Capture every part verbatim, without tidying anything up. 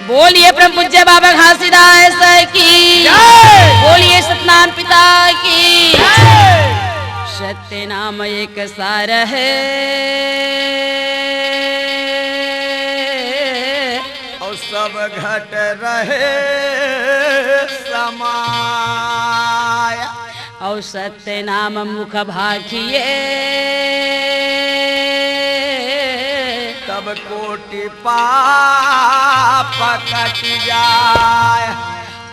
बोलिए परम पूज्य बाबा घासीदास की। जय। बोलिए सतनाम पिता की। जय। सत्य नाम एक सार है। अउ सब घट रहे समाय। अउ सत्य नाम मुख भाखिए। तब कोटि पाप कटि जाय।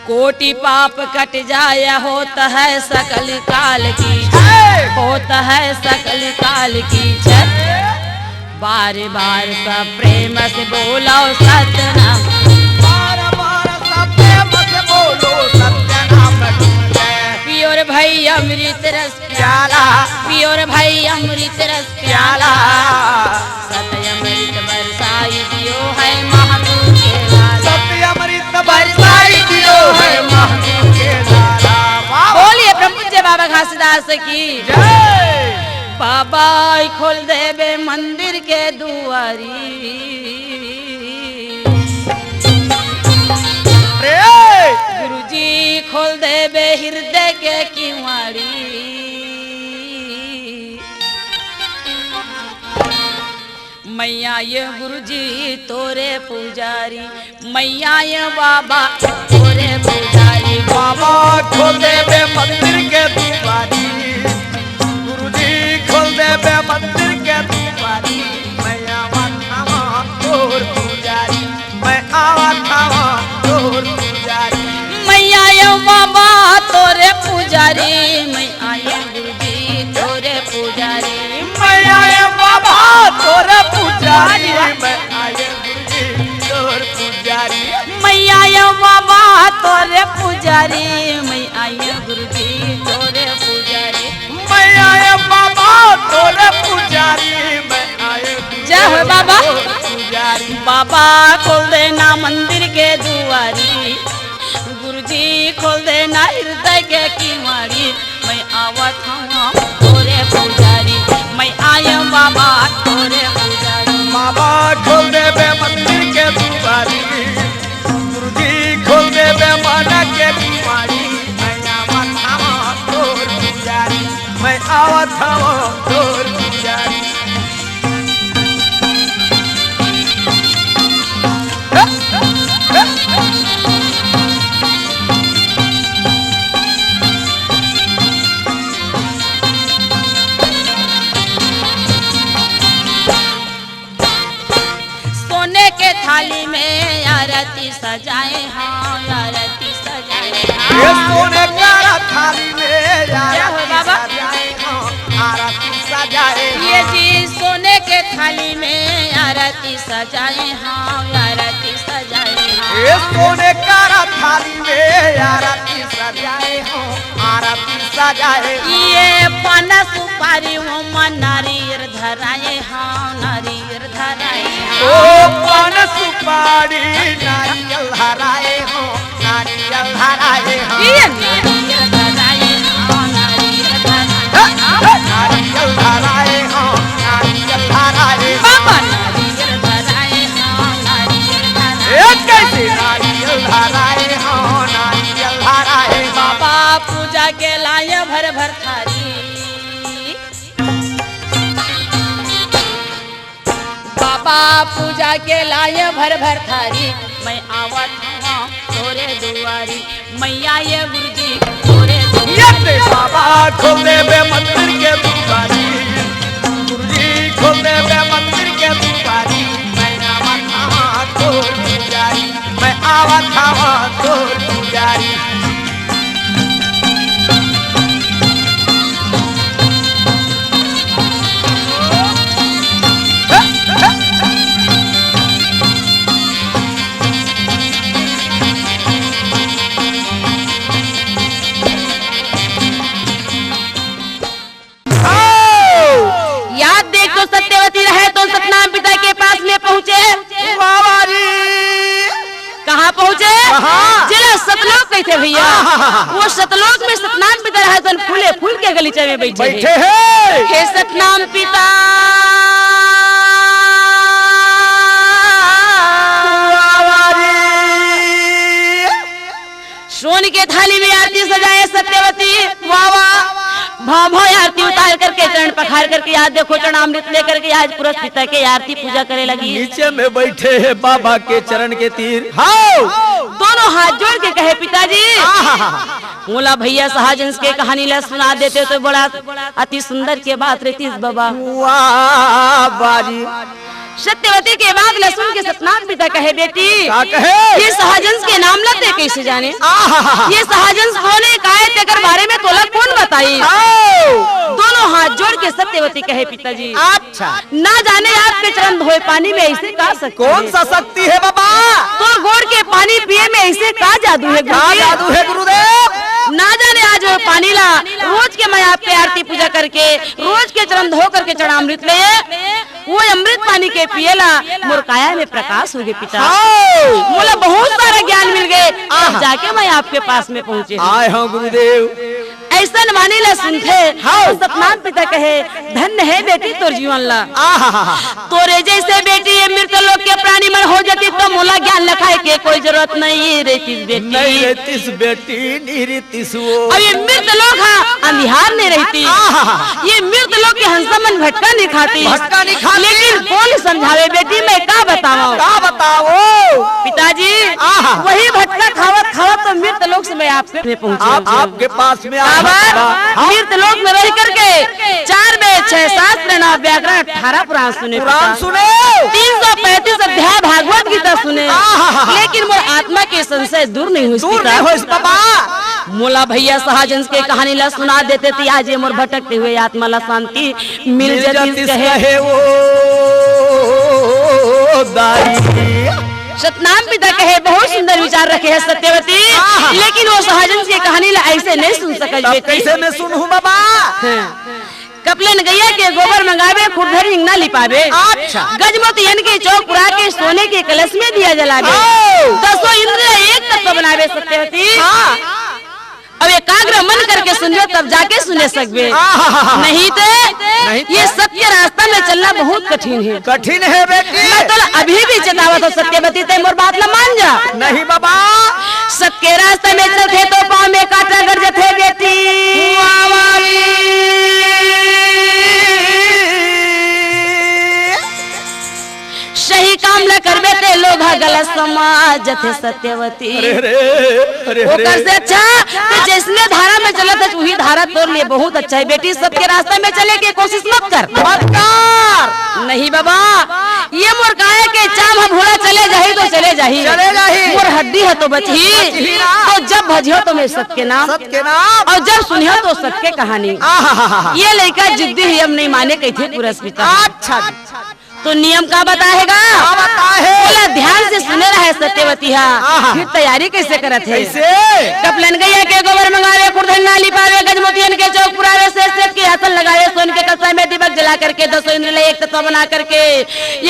कोटि पाप कटि जाय, होत है सकल काल की। जय। होत है सकल काल की जय। बार बार सब प्रेम से बोलो सतनाम। बार बार सब प्रेम से बोलो सतनाम की जय। पियो रे भाई अमृत रस प्याला। पियो रे भाई अमृत रस प्याला। सत्य अमृत बरसाई दियो है महागुरु के लाला। सत्य अमृत बरसाई दियो है महागुरु के लाला। वाह। बोलिए परम पूज्य बाबा घासीदास की। जय। बाबा खोल देबे मंदिर के दुआरी। अरे! गुरुजी खोल देबे हृदय के किवाड़ी। मैया ये गुरुजी तोरे पुजारी। मैया ये बाबा तोरे पुजारी। बाबा खोल देबे मंदिर के दुआरी। गुरुजी खोल देबे मंदिर के दुआरी। मैया माथावा तोर पुजारी। मैं आवत हवं तोर पुजारी। मैया ये बाबा तोरे पुजारी। मैं आयो गुरुजी तोरे पुजारी। मैया ये बाबा तोरे पुजारी। मैं आयो गुरुजी तोर पुजारी। मैया ये बाबा तोरे पुजारी। मैं आयो गुरुजी तोरे पुजारी। मैया ये बाबा तोरे पुजारी। मैं आयो जय हो बाबा। तोर पुजारी। बाबा खोल देना मंदिर के दुआरी। गुरुजी खोल देना हृदय के किवाड़ी। मैं आवत हवं तोरे पुजारी। मैं आयो बाबा तोरे पुजारी। बाबा खोल देबे मंदिर के दुआरी। गुरुजी खोल देबे मन के किवाड़ी। मैं आवत हवं तोर पुजारी। मैं आवत हवं तोर पुजारी। सोने के थाली में आरती सजाए, हाँ, आरती सजाए, ये हाँ। सोने का थाली में जय हो आरती बाबा। सजाए, हाँ, आरती सजाए, ये हाँ। जी सोने के थाली में आरती सजाए, हाँ, आरती सजाए, हाँ। ये सोने का थाली में आरती सजाए, हाँ, आरती सजाए, हाँ। ये पान सुपारी वो मन नारियर धराए, हाँ, नारियर ओ पान सुपारी नारियल धराए हो, नारियल धराए हो। ये नारियल धराए हो, नारियल धराए हो। नारियल धराए हो, नारियल धराए हो। बाबा नारियल धराए हो, नारियल धराए हो। ए कैसे? नारियल धराए हो, नारियल धराए हो। बाबा पूजा के लाए भर भर थारी। बाबा पूजा के लाए भर भर थारी, मैं आवत हवं तोरे दुआरी। मैया ये गुरुजी तोरे दुआरी। ये ते बाबा खोल देबे मंदिर के दुआरी, गुरुजी खोल देबे मंदिर के दुआरी। मैं आवत हवं तोर पुजारी, मैं आवत हवं तोर पुजारी। याद देख तो सत्यवती रहे तो सतनाम पिता के पास में पहुँचे। वाह, वाह रे। कहाँ पहुँचे? कहाँ? जेला सतलोक कहिथे भैया। आहा। वो सतलोक में सतनाम पिता रहे तो फूले फूल के गलीचे में बैठे बैठे हे। हे। हे सतनाम पिता। वाह, वाह रे। थाली में आरती सजाए सत्यवती, वाह, वाह। भाव भाव आरती उतार करके, चरण पखार करके, आज देखो चरणामृत लेकर के आज पुरस पिता के आरती पूजा करे लगी। नीचे में बैठे हैं बाबा के चरण के तीर। हाव। दोनों हाथ जोड़ के कहे, "पिताजी, आहा। मोला भैया सहजंस के कहानी ला सुना देते तो बड़ा अति सुंदर के बात रहती बाबा।" वाह बाजी। सत्यवती के बात ला सुन के सतनाम पिता कहे, "बेटी, का कहे? ये सहजंस के नाम ला ते कैसे जाने? आहा। ये सहजंस कौन है, का है, तेकर बारे में तोला कौन बताई?" आओ। दोनों हाथ जोड़ के सत्यवती कहे, "पिताजी, अच्छा। ना जाने आपके चरण धोए पानी में ऐसे का शक्ति कौन है? सा शक्ति है बाबा? तोर गोड़ के पानी पिए में ऐसे का जादू है का गुरुजी? जादू है गुरुदेव? ना जाने आज वो पानी ला रोज के मैं आपके आरती पूजा करके, रोज के चरण धो करके चरणामृत ले, वो अमृत पानी के पिए ला मोर काया में प्रकाश हो गए पिता। हाव। मोला बहुत सारा ज्ञान मिल गए, तब आहा। जाके मैं आपके पास में पहुँचे हूँ।" आए हूँ गुरुदेव। ऐसन वाणी ला सुनथे, हाव। तो सतनाम पिता कहे, "धन्य है बेटी तोर जीवन ला। आहा। तोरे जैसे बेटी ये मृत लोक के प्राणी मन हो जाती तो मोला ज्ञान लखाए के कोई जरूरत नहीं रहती बेटी।" नहीं रहतीस बेटी, नहीं रहतीस वो। अब ये मृत लोक हा अंधियार नहीं रहती। आहा। ये मृत लोक के हंसा मन भटका नहीं खाती। भटका नहीं खाती। लेकिन कौन समझावे बेटी, मैं का बताऊं? का बताओ? पिताजी, आहा। वही भटका खावत खावत तो मृत लोक से मैं आप में पहुंचे आप, हूँ। आपके पास में आ बाबा, हाँ। मृत लोक में रह करके चार वेद, छह शास्त्र, नौ व्याकरण, अठारह पुराण सुने पुराण पिता। सुने। तीन सौ पैंतीस अध्याय भागवत गीता सुने। आहा। लेकिन मोर आत्मा के संशय दूर नहीं हुई दूर पिता। नहीं होइस बाबा। मोला भैया सहजंस के कहानी ला सुना देते ती आज ये मोर भटकते हुए आत्मा ला शांति मिल मिल जाती जाती कहे। कहे वो दाई। सतनाम पिता कहे, बहुत सुंदर विचार रखे हैं सत्यवती, आहा। लेकिन वो सहजंस के कहानी ला ऐसे नहीं सुन सकत तब बेटी। कैसे मैं सुनहूँ बाबा? हाँ। कपलन गैया के गोबर मंगावे, खुरधर हिंगना लिपावे। अच्छा। गजमोतियन के चौक पुरा के सोने के कलश में दिया जलावे। आओ। दसों इंद्र एक तत्व बनावे सत्यवती। हाँ। अब एकाग्र मन करके सुनबे तब जाके सुने सकबे। आहा। नहीं ते नहीं ये ते। सत्य रास्ता में चलना बहुत कठिन है। कठिन है बेटी। मैं तोला अभी भी चेतावत हूँ सत्यवती, ते मोर बात ला मान जा। नहीं बाबा। सत्य रास्ता में चलथे तो पाँव में कांटा गड़ जथे बेटी। वाह, वाह रे। सही काम ला करबे ते लोग ह गलत समझ जथे सत्यवती। अरे, अरे, अरे, अरे। ओकर से अच्छा ते जैसने धारा में चलत हस, उही धारा तोर लिए बहुत अच्छा है बेटी। सत्य रास्ता में चले के कोशिश मत कर। मत कर। नहीं बाबा, ये मोर काया के चाम ह भूला चले जाही तो चले जाही। चले जाही। मोर हड्डी ह तो बचही। बचही ना। तो जब भजियो तो मैं सत्य नाम। सत्य नाम। और जब सुनियो तो सत्य कहानी। आहा। ये लइका जिद्दी ही, अब नहीं माने कहिथे पुरस पिता। अच्छा। तो नियम का बताहेगा? का बताहे? बोला, ध्यान से सुने रहे सत्यवती हा। आहा। फिर तैयारी कैसे करत है? कैसे? कपलन गैया के गोबर मंगावे, खुरधर ना लिपावे, गजमोतियन के चौक पुरावे, सेठ सेठ के आसन लगावे, सोन के कलसा में दीपक जला करके, दसों इंद्र ले एक तत्व बना करके,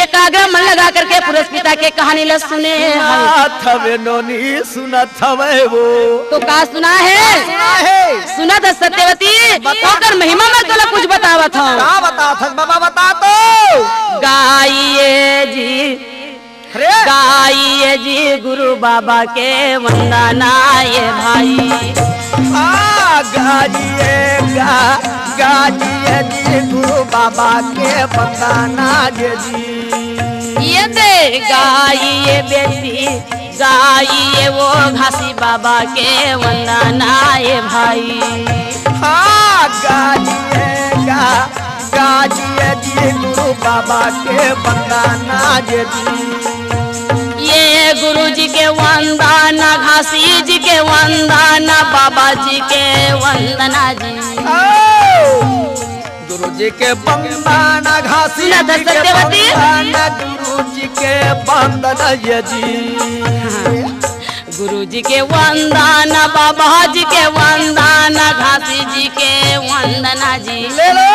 एकाग्र मन लगा करके पुरस पिता के कहानी ला सुने। सुनत हवे नोनी, सुनत हवे वो। तो का सुना है? का सुना है? सुनत हस सत्यवती, बता। ओकर महिमा मैं तोला कुछ बतावत हूँ। का बतावत हस बाबा, बता तो। गाइए जी, अरे। गाइए जी गुरु बाबा के वंदना ये भाई। आ, गाइए गा, गाइए जी गुरु बाबा के वंदना ये जी। ये दे गाइए बेटी, गाइए वो घासी बाबा के वंदना ये भाई। हाँ, गाइए गा, गाइए जी गुरु बाबा के वंदना ये जी। ये गुरु जी के वंदना, घासी जी के वंदना, बाबा जी के वंदना जी। ओ, गुरु जी के वंदना, घासी सुना था जी के सत्यवती? वंदना, गुरु जी के वंदना ये जी। हाँ। गुरु जी के वंदन, बाबा जी के वंदन, घासी जी के वंदना जी। ले लो।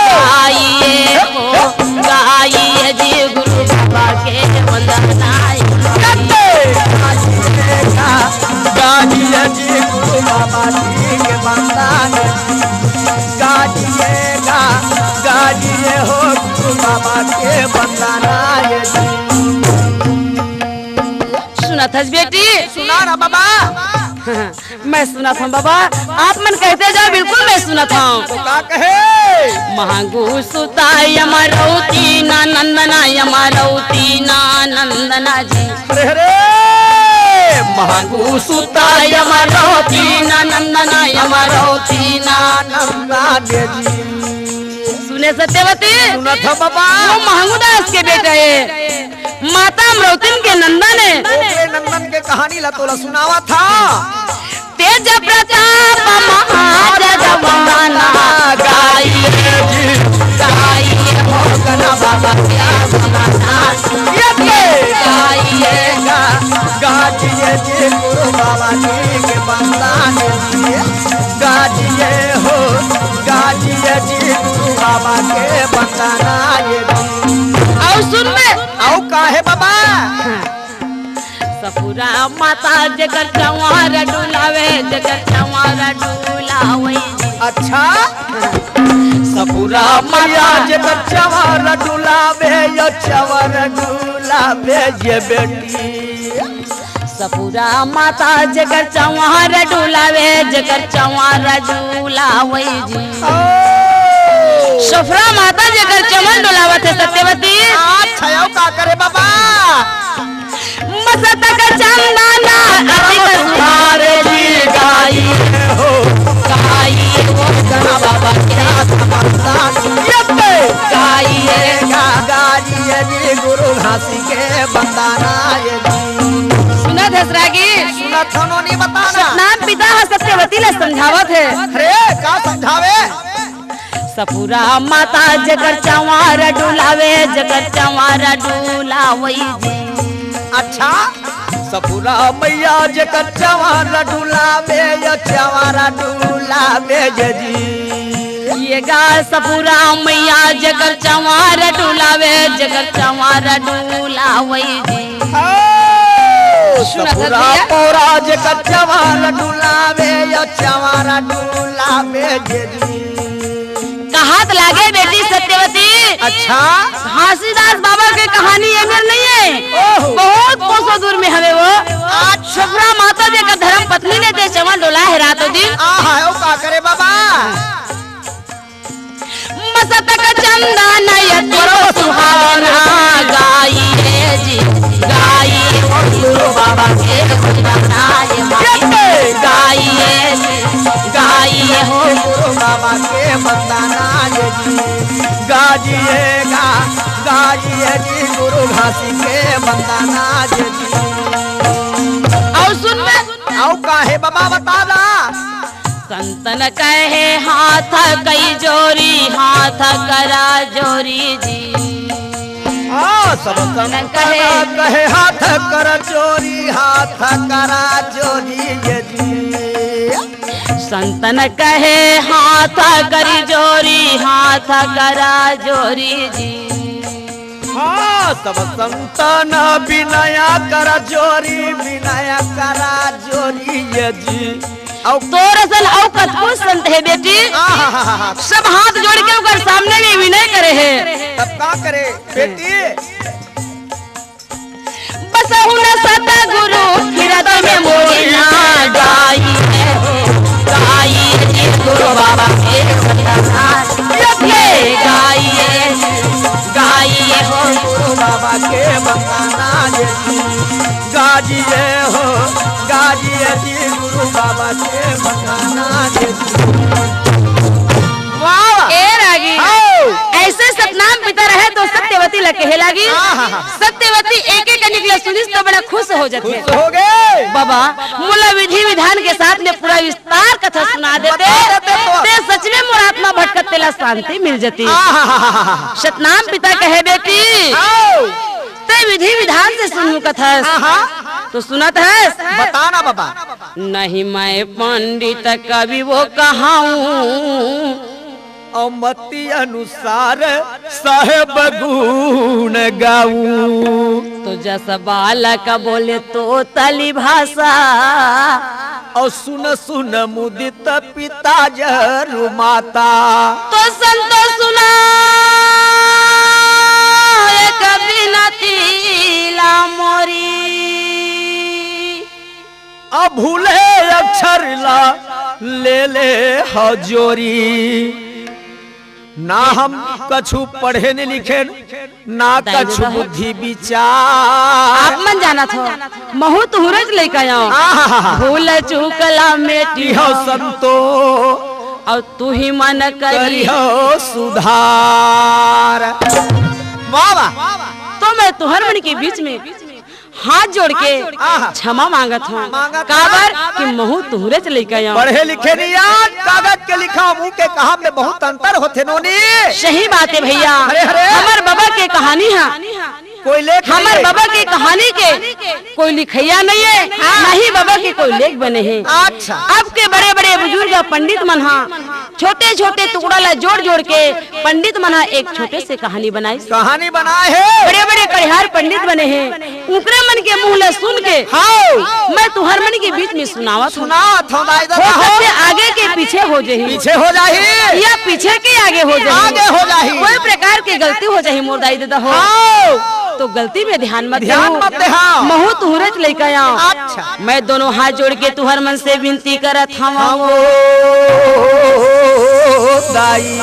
गाइए हो, गाइए जी गुरु बाबा के वंदना। गाइए जी गुरु बाबा जी के वंदन। गाइए गा, गाइए हो गुरु बाबा के वंदना जी। सुनत हस बेटी? सुना ना बाबा। मैं सुनत हंव बाबा, आप मन कहते जाव, बिल्कुल मैं सुनत हंव। तो का कहे? महंगू सुता यमरौती ना नंदना, यमरौती ना नंदना जी। अरे, अरे, महंगू सुता यमरौती ना नंदना, यमरौती ना नंदना जी। सुने सत्यवती? सुनत हंव बाबा। वो महंगू दास के बेटा हे, माता अमरौतिन के नंदन हे। ओकरे नंदन के कहानी ला तोला सुनावत हंव। तेज प्रताप महाजगवंदना गाई जी, गाई हो गना बाबा क्या बनाना। ये के गाई गा, गाजिए जी गुरु बाबा जी के बंदना जी, गाजिए हो, गाजिए जी गुरु बाबा के बंदना ये जी। अउ सुन बे। अउ काहे बाबा? सपुरा माता जेकर चंवर डुलावे, जेकर चंवर डुलावे। अच्छा? सपुरा मैया जेकर चंवर डुलावे, यो चंवर डुलावे ये बेटी। सपुरा माता जेकर चंवर डुलावे, जेकर चंवर डुलावे जी। ओ। सपुरा माता जेकर चंवर डुलावत हे सत्यवती। अच्छा, अउ का करे बाबा? मस्तक चंदन अतिक सुधार जी गाई हो, गाई हो गना बाबा क्या समझदार। ये गाई है गा, गाई है जी गुरु घासी के बंदना ये जी। सुनत हस रागी? सुनत हंव, नोनी बताना। सतनाम पिता ह सत्यवती ला समझावत हे। अरे, का समझावे? सपुरा माता जेकर चंवर डुलावे, जेकर चंवर डुलावे जी। अच्छा, सपुरा मैया जेकर चंवर डुलावे, यो चंवर डुलावे ये जी। ये गा सपुरा मैया जेकर चंवर डुलावे, जेकर चंवर डुलावे जी। ओ, सुनत हस सपुरा भैया? पौरा जेकर चंवर डुलावे, यो चंवर डुलावे ये जी। कहत लागे बेटी सत्यवती। अच्छा। घासीदास बाबा के कहानी ए मेर नइ हे। ओहो। बहुत कोसों दूर में हवे वो। अच्छा। सपुरा माता जेकर धर्म पत्नी ने ते चंवर डोलाय हे रातों दिन। आहा, अउ का करे बाबा? मस्तक चंदन अतिक सुहावना गाई हे जी, गाई हे हो गुरु बाबा के बंदना ये माई। गाई हे जी, गाई हे हो गुरु बाबा के बंदना ये जी। गाजिए गा, गाजिए जी गुरु घासी के बंदना ये जी। अउ सुन बे। अउ काहे बाबा बता ना। संतन कहे हाथ कई जोरी, हाथ करा जोरी जी। हाँ, सब संतन कहे। कहे हाथ कर जोरी, हाथ करा जोरी ये जी। संतन कहे हाथ कर जोरी, हाथ करा जोरी जी। हाँ, सब संतन बिनय कर जोरी, बिनय करा जोरी ये जी। अउ तोर असन अउ कतको संत हे बेटी। आहाहाहा। सब हाथ जोड़ के ओकर सामने में विनय करे हे। तब का करे बेटी? बसहु न सतगुरु हृदय में मोरी ना गाई हे हो, गाई हे जी गुरु बाबा के बंदना। ये गाई हे, गाई हे हो गुरु बाबा के बंदना ये जी। गाजिए हो, गाजिए जी गुरु बाबा के बंदना ये जी। वाह, वाह। ए रागी, हाँ। अइसे सतनाम पिता रहे तो सत्यवती ला कहे लागी। हाँ, हाँ, हाँ। सत्यवती एक एक कनिक ला सुनिस तो बड़ा खुश हो जाथे। खुश हो गे। बाबा, मोला विधि विधान के साथ में पूरा विस्तार कथा सुना देते। बता देते तो। ते सच में मोर आत्मा भटकत तेला शांति मिल जाती। आहाहाहा। सतनाम पिता कहे बेटी। आओ। ते विधि विधान से सुनहूं कथस। आहा। तो सुनत हस? बता ना बाबा। नहीं मैं पंडित कवि वो कहाऊं। अउ मति अनुसार साहेब गुण गाऊं। तो जस बालक बोले तोतली भाषा। अउ सुन सुन मुदित पिता जरु माता। तो संतो सुना एक बिनती ला मोरी। अब भूले अक्षर ला ले ले हजोरी। ना हम कछु पढ़े न लिखे, ना दाई कछु ददा हो। बुद्धि विचार। आप मन जानत हो, महू तुहरेच लइका आंव। आहा। भूल चूक ला मेटी हो संतो। अउ तुही मन करी करिहो सुधार। वाह, वाह। तो मैं तुहर मन के बीच में हाथ जोड़ के आहा। क्षमा मांगत हंव। मांगत काबर हंव। कि महू तुहरेच लइका आंव। पढ़े लिखे नइ आंव, कागज के लिखा, मुंह के कहा में बहुत अंतर होथे नोनी। सही बात हे भइया। अरे, अरे। हमर बबा के कहानी हा, कोई लेख नइ हे। हमर बबा के कहानी के कोई लिखइया नइ हे, हाँ। ना ही बबा के कोई लेख बने हे। अच्छा। अब के बड़े-बड़े बुजुर्ग पंडित मन हा छोटे-छोटे टुकड़ा ला जोड़-जोड़ के पंडित मन हा एक छोटे से कहानी बनाइस। कहानी बनाए हे। बड़े-बड़े कड़िहार पंडित बने हे, उनकरे मन के मुंह ला सुन के हाव। मैं तुहर मन के बीच में सुनावत हंव। सुनावत हंव दाई ददा हो हो। सकथे आगे के पीछे हो जाही। पीछे हो जाही। या पीछे के आगे हो जाही। आगे हो जाही। कोई प्रकार के गलती हो जाही मोर दाई ददा हो। हाव। तो गलती में ध्यान मत ध्यान देहू। मत देहा। महू तुहरेच लइका आंव। अच्छा। मैं दोनों हाथ जोड़ के तुहर मन से विनती करत हंव। हाव दाई।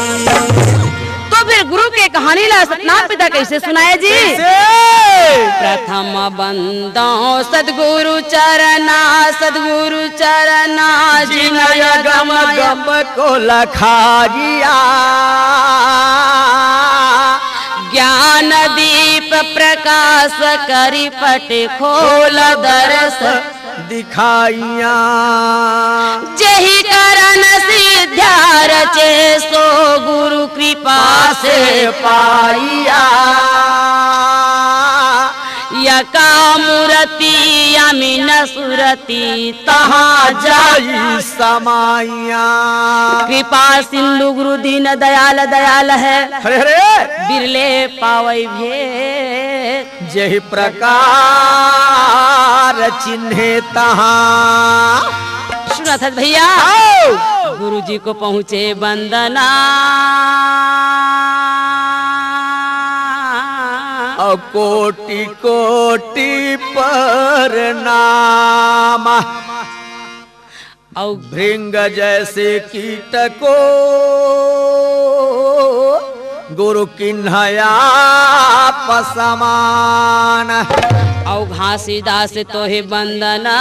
तो फिर गुरु के कहानी ला सतनाम पिता कइसे सुनाय जी? कइसे? प्रथम बंदंव सतगुरु चरना, सतगुरु चरना, जिनय गम गम को लखारिया। ज्ञान दीप प्रकाश करी पट खोल दरस दिखाइया। जेहि करन सिद्ध्या रचे सो गुरु कृपा से पाइया। यका मूरति अमिन सुरति तहाँ जाई समाइया। कृपा सिंधु गुरु दीन दयाल दयाल है। हरे हरे। बिरले पावई भेद। जेहि प्रकार चिन्हे तहाँ। सुनत हस भइया? आओ। गुरुजी को पहुँचे बंदना। अउ कोटि कोटि परनाम। अउ भृंग जैसे कीट को गुरु किन्हया पसमान। अउ घासीदास तोहे बंदना।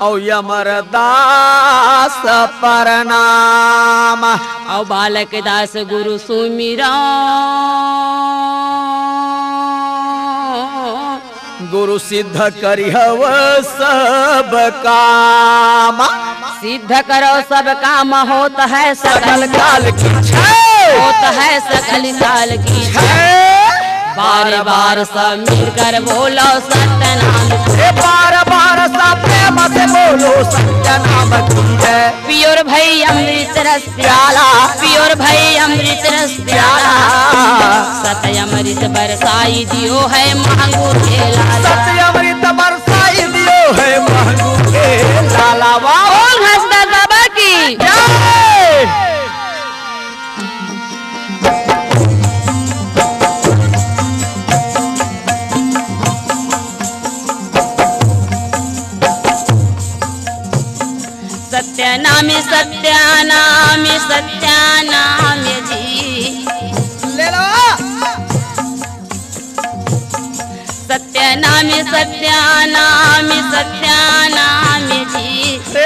अउ अमरदास परनाम। अउ बालकदास गुरु सुमिरन। गुरु सिद्ध करिहव सब काम। सिद्ध करो सब काम होत है सकल सकल काल की जय। होत है सकल काल की जय। जय। बार बार सब मिलकर बोलो सत्यनाम। हे बार बार सब प्रेम से बोलो सत्यनाम की जय। पियोर भई अमृत रस प्याला। पियोर भई अमृत रस प्याला। प्याला। सत अमृत बरसाई दियो है मांगू के लाला। सत अमृत बरसाई दियो है मांगू के लाला। वाह। बोल घासीदास बाबा की। जय। सत्यनामी, सत्यनामी, सत्यनामी जी। ले लो। सत्यनामी, सत्यनामी, सत्यनामी जी। ए!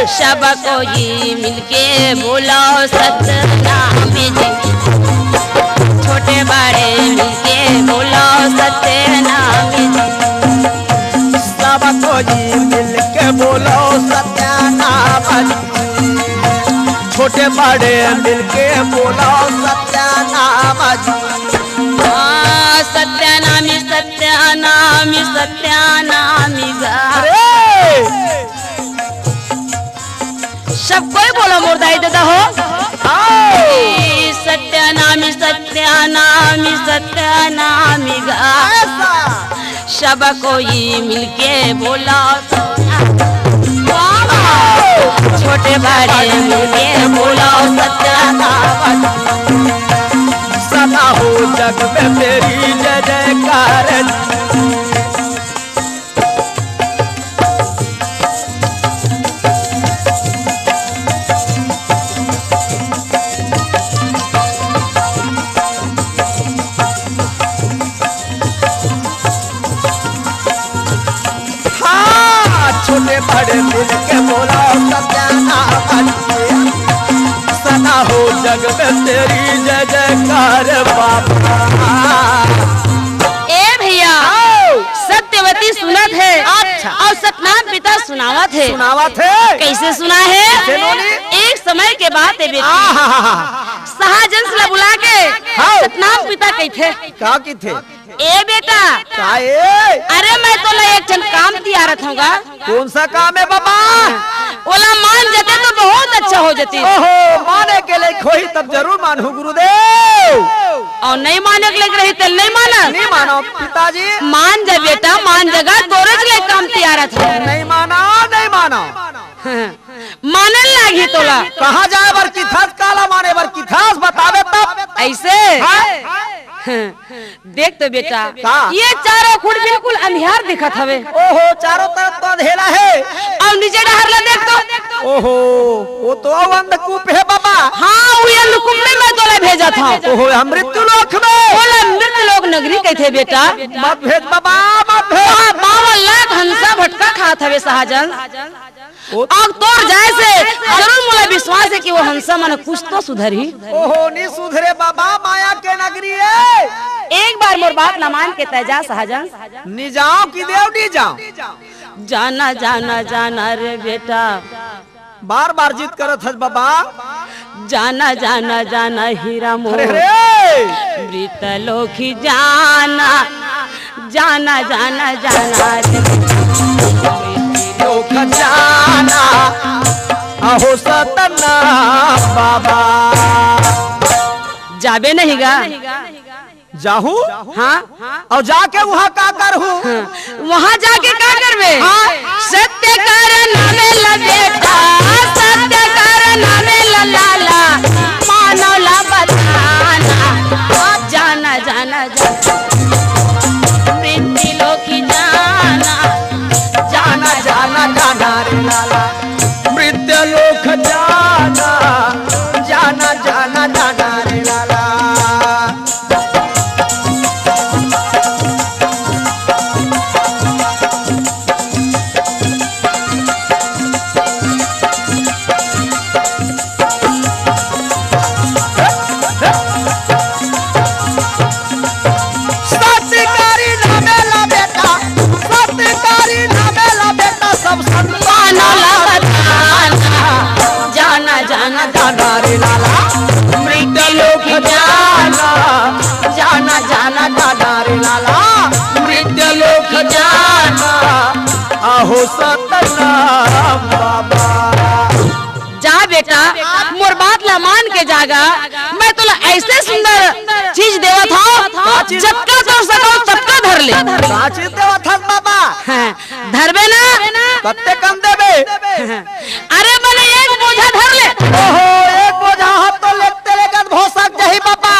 सब कोई मिलके बोलो सत्यनामी जी। छोटे बड़े मिलके बोलो सत्यनामी जी। सब कोई मिलके बोलो सत्यनाम जी। छोटे बड़े मिलके बोलो सत्यनाम जी। हाँ, सत्यनामी, सत्यनामी, सत्यनामी गा। अरे! सब कोई बोलो मोर दाई ददा हो। आओ। सत्यनामी, सत्यनामी, सत्यनामी गा। ऐसा। सब कोई मिलके बोलो। छोटे बड़े मिलके बोलो सत्यनाम। सदा हो जग में तेरी जय जयकार। मिल के बोला सत्या नाम, सदा हो जग में तेरी जय जयकार बाबा। ए भैया, आओ। सत्यवती सुनत हे, अच्छा। अउ सतनाम पिता सुनावत हे। सुनावत हे। कइसे सुना हे? कइसे नोनी? एक समय के बात हे बेटी। आहा। सहजन ला बुला के हाँ। सतनाम पिता कहिथे। का कहिथे? ए बेटा। का ए? अरे मैं तोला एक ठन काम तियारत हँव गा। कोन सा काम हे बाबा? ओला मान जाते तो बहुत अच्छा हो जाती। ओहो, माने के लइक होही तब जरूर मानहूँ गुरुदेव। अउ नइ माने के लइक रही तेला नइ मानस? नइ मानँव पिताजी। मान जा बेटा, मान जा गा, तोरेच लइक काम तियारत हँव। नइ मानँव, नइ मानँव। हाँ। माने लागही तोला। कहाँ जाए बर कहिथस, काला माने बर कहिथस, बताबे तब। अइसे? हाँ? देख तो बेटा, का? ये चारों खुट बिल्कुल अंधियार दिखत हवे। ओहो, चारों तरफ तो अंधेरा हे। अउ नीचे डहर ला देख तो। ओहो, वो तो अउ अंधकूप हे बाबा। हाँ, वो अंधकूप में मैं तोला भेजत हँव। ओहो, हम मृत्यु लोक में। ओला मृत्यु लोक नगरी कहिथे बेटा। मत भेज बाबा, मत भेज। वहाँ बावन लाख हंसा भटका खात हवे सहजन। ओ अउ तोर जाए से जरूर मोला विश्वास हे कि वो हंसा मन कुछ तो सुधरही। ओहो, नइ सुधरे बाबा, माया के नगरी हे। एक बार मोर बात ला मान के तैं जा सहजन। नइ जाँव कि देव नइ जाँव? जाना, जाना, जाना रे बेटा। बार बार जिद करत हस बाबा। जाना, जाना, जाना हीरा मोर। अरे रे। मृत लोक जाना, जाना, जाना, जाना रे। लोक जाना, अहो सतना बाबा। जाबे नहीं गा? जाहूँ? हाँ। अउ जाके उहाँ का करहूँ? हाँ। उहाँ जाके का करबे? हाँ। सत्य कर नामे ला बेटा, सत्य कर नामे ला लाला, मानव ला बताना। जाना, जाना, जाना। मृत्यु लोक जाना। जाना, जाना, जाना रे लाला। मृत्यु लोक जाना। जाना, जाना, जाना रे लाला। सत्य करी नामे ला बेटा, सत्य करी नामे ला बेटा, सब संतान ला बताना। जाना, जाना, जाना रे लाला, मृत्यु लोक जाना। जाना, जाना, जाना रे लाला, मृत्यु लोक जाना। अहो सतनाम बाबा। जा बेटा, मोर बात ला मान के जा गा। मैं तोला अइसे सुंदर चीज देवत हँव, का चीज? जतका तोर सकँव ततका धर ले। का चीज देवत हस बाबा? हाँ, धरबे ना? कतेकन देबे? अरे बने एक बोझा धर ले। ओहो, एक बोझा हस तो लेगते लेगत भोसक जाही बाबा।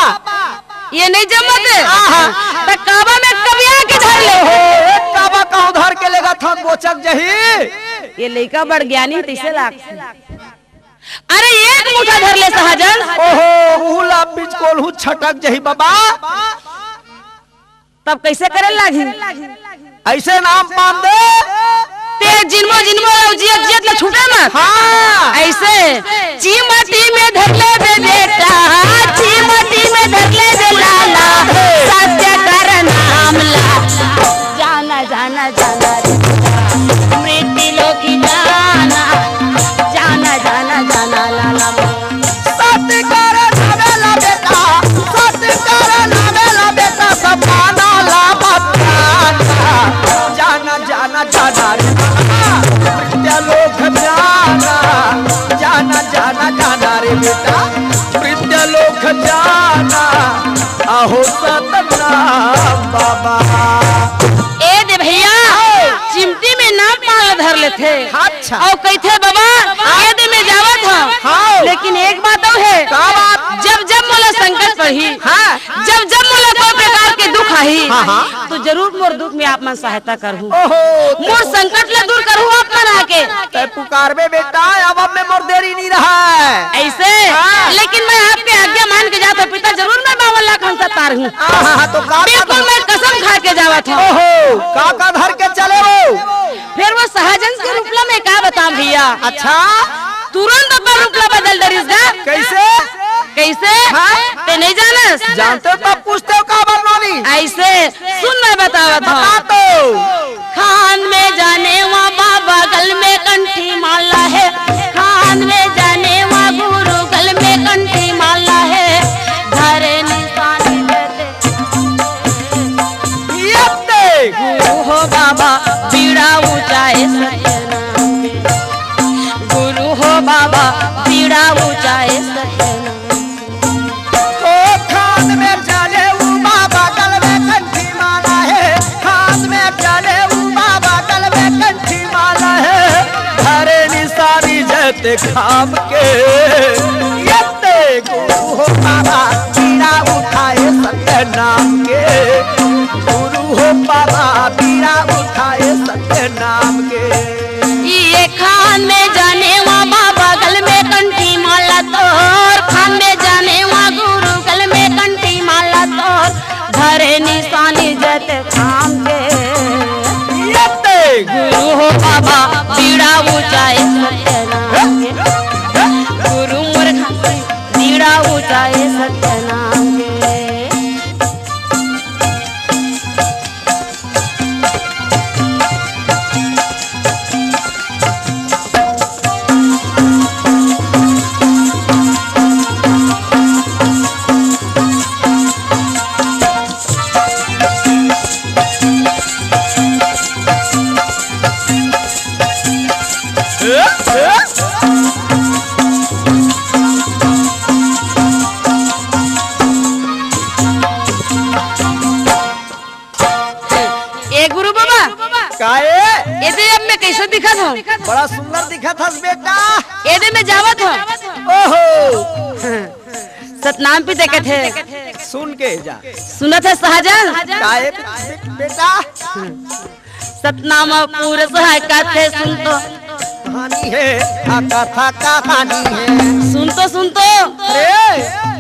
ये नइ जमत हे। आहा। त काबा में कबिया के धर ले। ओहो, एक काबा कहूँ धर के लेगत हस, भोसक जाही। ये लइका बड़ ज्ञानी हे, तइसे लागथे। अरे एक मुठा धर ले सहजन। ओहो, उहू ला बिचकोलहू छटक जाही बाबा। तब कइसे करे लागही? अइसे नाम पान दे। ते जिनमो जिनमो अउ जियत जियत ला छूटे मत। हाँ। अइसे चिमटी में धर ले बे बेटा, चिमटी में धर ले बे लाला, सत्य कर नाम ला। जाना, जाना, जाना रे। मृत्यु लोक जाना, जाना, जाना, जाना लाला। सत्य कर नामे ला बेटा, सत्य कर नामे ला बेटा, सब माना ला बताना। जाना, जाना, जाना रे बाबा, मृत्यु लोक जाना। जाना, जाना, जाना रे बेटा, मृत्यु लोक जाना। अहो सतनाम बाबा। ए दे भैया, चिमटी में नाम पान ला धर लेथे। अच्छा। अउ कहिथे, "बाबा, हाँ। ए दे में जावत हँव।" हाँ। लेकिन एक बात अउ हे। का बात? जब जब मोला संकट पड़ही, हाँ। जब जब मोला कोई प्रकार के दुख रही, हाँ, हाँ। तो जरूर मोर दुख में आप मन सहायता करहू। ओहो। मोर संकट ले दूर करहू आप मन आके। तैं पुकारबे बेटा, अब, अब में मोर देरी नहीं रहा है। ऐसे? हाँ। लेकिन मैं आपके आज्ञा मान के जात हूँ पिता, जरूर मैं बावन लाख हंसा तारहूँ। हाँ, हाँ, हाँ, तो का, का बिल्कुल, मैं कसम खा के जावत हूँ। ओहो, का, का धर के चले वो? फिर वो सहजन के रूपला में का बताऊं भैया? अच्छा। तुरंत अपन रूपला बदल डरिस गा। कैसे? कैसे? हाँ? तैं नहीं जानस? जानते हो तब पूछते हो का बर नोनी? ऐसे सुन, मैं बतावत हूँ। बता तो। खान में जाने वा बाबा, गल में कंठी माला है। खान में जाने वा गुरु, गल में कंठी माला है। धरे निशानी देते ये ते गुरु हो बाबा, बीड़ा ऊंचाए सत्यनाम के। गुरु हो बाबा, बीड़ा ऊंचाए सत्यनाम के। ओ खान में जाने ऊ बाबा, गल में कंठी माला है। खान में जाने ऊ बाबा, गल में कंठी माला है। धरे निशानी जैते खाम के। ये ते गुरु हो बाबा, बीड़ा उठाए सत्य नाम के। गुरु हो बाबा, बीड़ा उठाए सत्य नाम के। ये खान में जाने वा बाबा, गल में कंठी माला तोर। खान में जाने वा गुरु, गल में कंठी माला तोर। धरे निशानी जैते खाम के। ये ते गुरु हो बाबा, बीड़ा ऊंचाए सत्यनाम के। गुरु मोर खान से बीड़ा ऊंचाए सत्यनाम के। ए गुरु बाबा, का ए? एदे अब मैं कैसे दिखत हूँ? बड़ा सुंदर दिखत हस बेटा। एदे मैं जावत हूँ। ओहो। सतनाम पी देखत हे। सुन के जा। सुनत हे सहजन? का ए बे-, बेटा? सतनाम पुरुष है कथे सुन तो। कहानी है, आ कथा कहानी है। सुन तो, सुन तो। अरे!